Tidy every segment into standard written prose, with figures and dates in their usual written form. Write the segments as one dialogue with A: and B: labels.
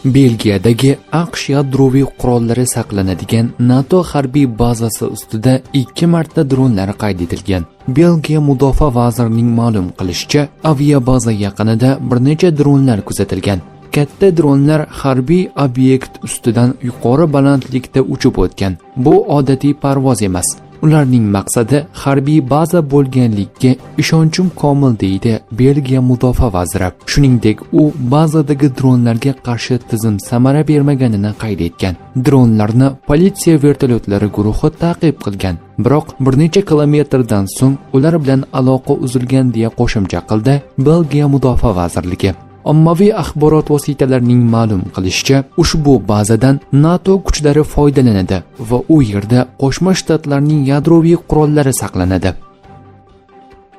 A: Belgiyadagi AQSh yadroviy qurollari saqlanadigan NATO harbiy bazasi ustida 2 marta dronlar qayd etilgan. Belgiya mudofaa vazirining ma'lum qilishicha, aviabaza yaqinida bir necha dronlar kuzatilgan. Katta dronlar harbiy obyekt ustidan yuqori balandlikda uchib o'tgan. Bu odatiy parvoz emas. Ularning maqsadi harbiy baza bo'lganligiga ishonchim komil, deydi Belgiya mudofaa vaziri. Shuningdek, u bazadagi dronlarga qarshi tizim samara bermaganini qayd etgan. Dronlarni politsiya vertolyotlari guruhi ta'qib qilgan. Biroq bir necha kilometrdan so'ng ular bilan aloqa uzilgan, deya qo'shimcha qildi Belgiya mudofaa vazirligi. Ommaviy axborot vositalarining ma'lum qilishicha, ushbu bazadan NATO kuchlari foydalanadi va u yerda Qo'shma Shtatlarning yadroviy qurollari saqlanadi.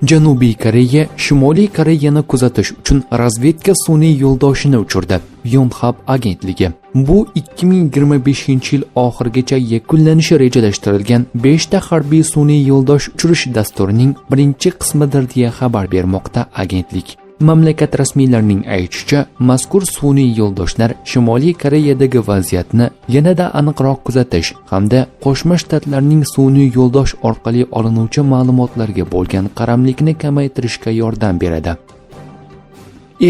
A: Janubiy Koreya Shimoliy Koreyani kuzatish uchun razvedka sun'iy yo'ldoshini uchirdi. Yonhap agentligi. Bu 2025-yil oxirigacha yakunlanishi rejalashtirilgan 5 ta harbiy sun'iy yo'ldosh uchirish dasturining birinchi qismidir, deya xabar bermoqda agentlik. Mamlakat rasmiylarining aytishicha, mazkur sun'iy yo'ldoshlar Shimoliy Koreyadagi vaziyatni yanada aniqroq kuzatish hamda Qo'shma Shtatlarning sun'iy yo'ldosh orqali olinuvchi ma'lumotlarga bo'lgan qaramlikni kamaytirishga yordam beradi.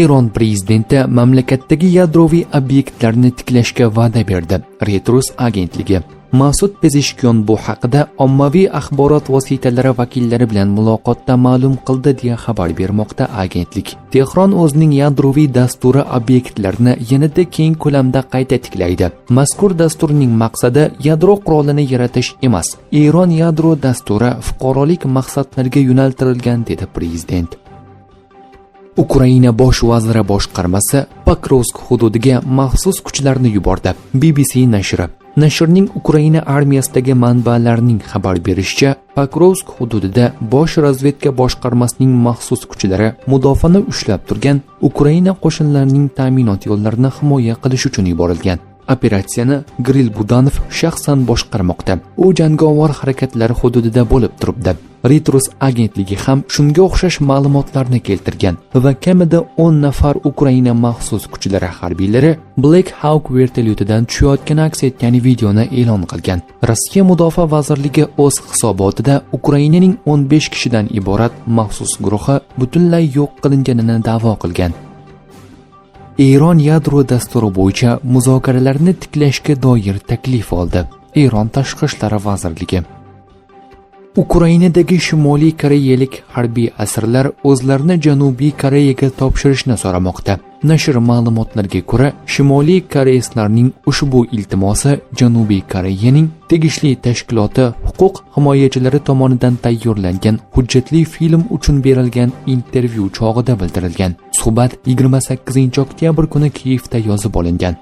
A: Eron prezidenti mamlakatdagi yadroviy obyektlarni tiklashga va'da berdi. Reuters agentligi. Masud Pezeshkiyon bu haqida ommaviy axborot vositalari vakillari bilan muloqotda ma'lum qildi, deya xabar bermoqda agentlik. Tehron o'zining yadroviy dasturi obyektlarini yanada keng ko'lamda qayta tiklaydi. Mazkur dasturning maqsadi yadro qurolini yaratish emas. Eron yadro dasturi fuqarolik maqsadlarga yo'naltirilgan, dedi prezident. Ukraina bosh vaziri boshqarmasi Pokrovsk hududiga maxsus kuchlarni yubordi. BBC nashri. Nashrning Ukraina armiyasidagi manbalarining xabar berishicha, Pokrovsk hududida bosh razvedka boshqarmasining maxsus kuchlari mudofaani ushlab turgan Ukraina qo'shinlarining ta'minot yo'llarini himoya qilish uchun yuborilgan. Operatsiyani Kiril Budanov shaxsan boshqarmoqda. U jangovar harakatlar hududida bo'lib turibdi. Reuters agentligi ham shunga o'xshash ma'lumotlarni keltirgan va kamida 10 nafar Ukraina maxsus kuchlari harbiylari Black Hawk vertolyotidan tushayotgani aks etgan videoni e'lon qilgan. Rossiya mudofaa vazirligi o'z hisobotida Ukrainaning 15 kishidan iborat maxsus guruhi butunlay yo'q qilinganini da'vo qilgan. Eron yadro dasturi bo'yicha muzokaralarni tiklashga doir taklif oldi. Eron tashqi ishlar vazirligi. Ukrainadagi Shimoliy koreyalik harbiy asirlar o'zlarini Janubiy Koreyaga topshirishni so'ramoqda. Nashr ma'lumotlariga ko'ra, Shimoliy koreyslarning ushbu iltimosi Janubiy Koreyaning tegishli tashkiloti huquq himoyachilari tomonidan tayyorlangan hujjatli film uchun berilgan intervyu chog'ida bildirilgan. Suhbat 28 oktyabr kuni Kiyevda yozib olingan.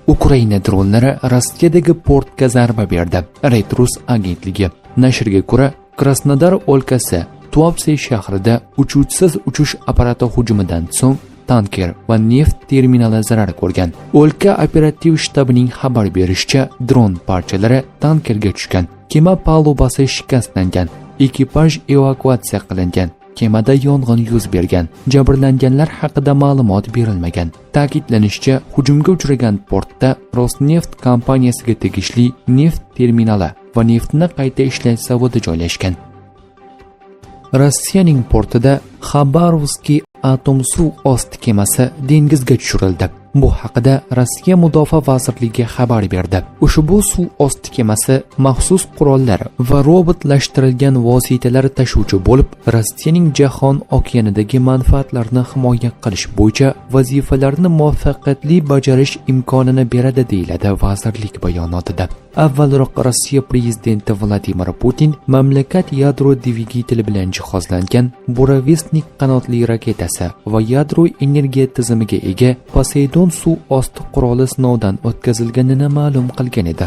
A: Ukraina dronlari Rossiyadagi portga zarba berdi. Reuters agentligi. Nashrga ko'ra, Krasnodar o'lkasi Tuapse shahrida uchuvchisiz uchish apparati hujumidan so'ng tanker va neft terminali zarar ko'rgan. O'lka operativ shtabining xabar berishicha, dron parchalari tankerga tushgan. Kema palubasi shikastlangan. Ekipaj evakuatsiya qilingan. Kemada yong'in yuz bergan. Jabrlanganlar haqida ma'lumot berilmagan. Ta'kidlanishicha, hujumga uchragan portda Rosneft kompaniyasiga tegishli neft terminali va neftni qayta ishlash zavodi joylashgan. Rossiyaning portida Xabarovskiy atom suv osti kemasi dengizga tushirildi. Bu haqida Rossiya mudofaa vazirligi xabar berdi. Ushbu suv osti kemasi maxsus qurollar va robotlashtirilgan vositalar tashuvchi bo'lib, Rossiyaning jahon okeanidagi manfaatlarini himoya qilish bo'yicha vazifalarni muvaffaqiyatli bajarish imkonini beradi, deyiladi vazirlik bayonotida. Avvalroq Rossiya prezidenti Vladimir Putin mamlakat yadro dvigateli bilan jihozlangan Burevestnik qanotli raketasi va yadro energiya tizimiga ega Poseidon suv osti quroli sinovdan o'tkazilganini ma'lum qilgan edi.